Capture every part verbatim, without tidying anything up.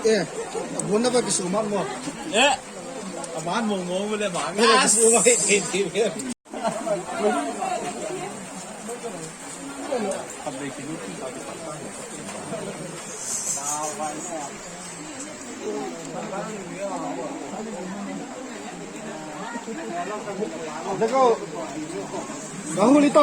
Eh, abon na ba kisu ma mo? Eh, aman mo mo le ma. Eh, kisu ma. देखो, राहुल इतना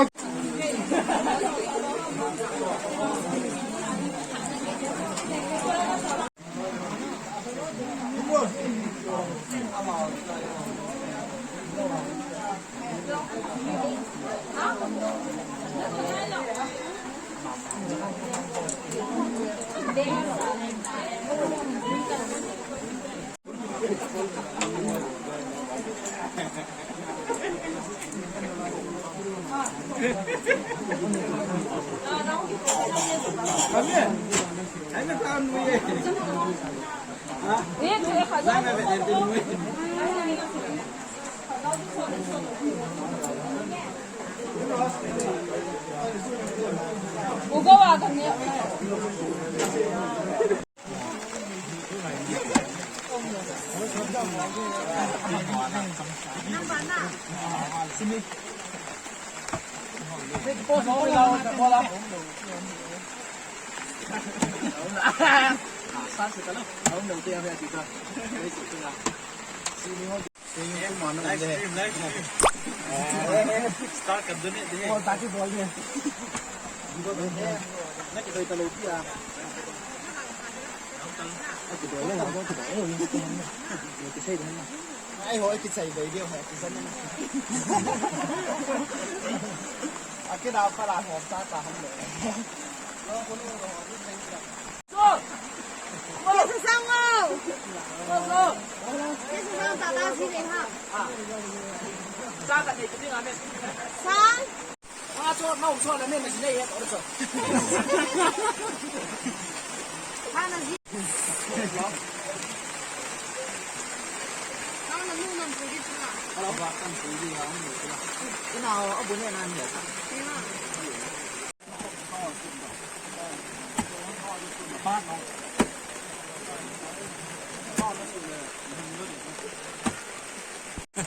Live stream, live stream. Start कर दो ने, दे। और ताकि बोल दे। ना कि कोई तलो किया। Ai ho, kichai dei dei ho, kichai. Akina para ho sa ta ham le. Sang o. Sang ta ta si le ha. Sang. Ha, cho, nau, cho, la, men, la, si, le, ye, ko, cho. Ha, na, si. Nau, na, nu, nam, su, di, su, na. Ala, ba, kan, su, di, ha, nu, su, na. Ina, o, abu, ne, na, ni, sa. Ina. Ba, no.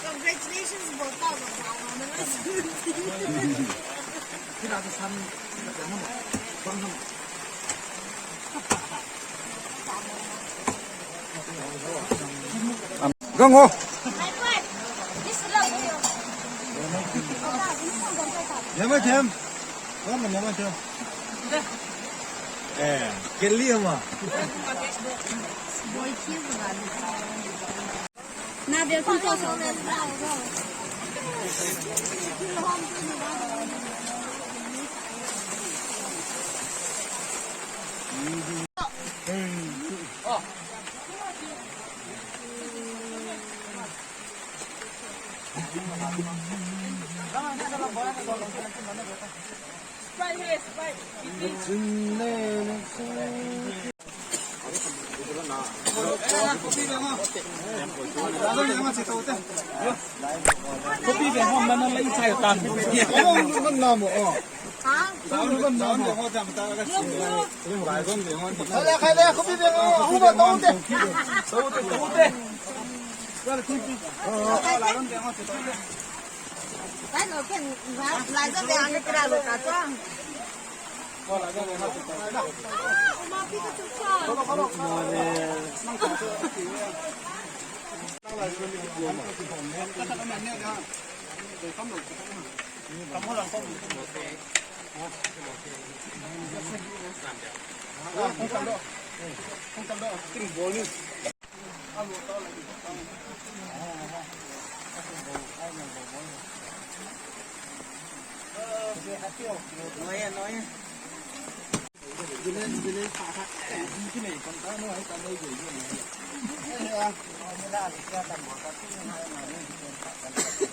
Congratulations. Congratulations. Gang ho. Yama them. Yama them. Eh, kelli hama.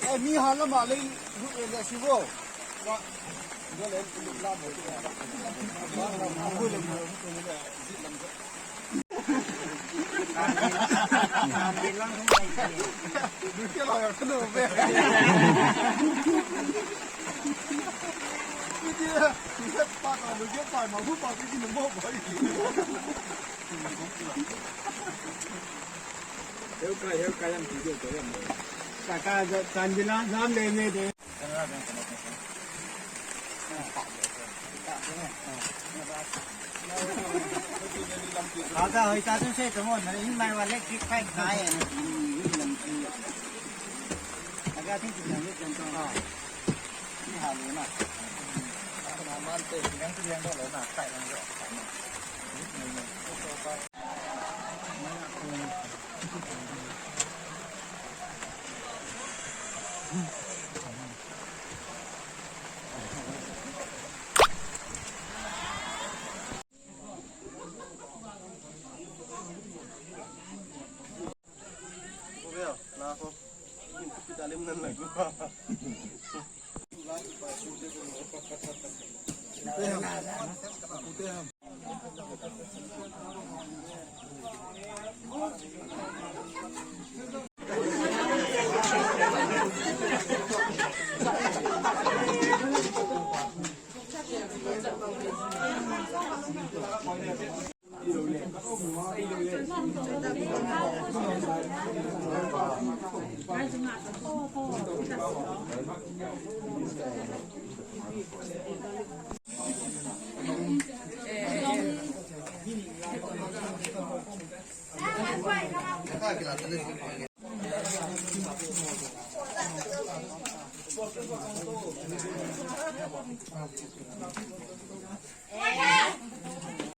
Eh, mi hala ma lei, eh, le sibo. Kaka, Chandila, jam le me de. Aga hoi ta tu se tu mo na in mai wa le kit pai kai. Aga ti ti na le jan to. Ni ha le na. Na man te yang tu yang do le na kai yang do.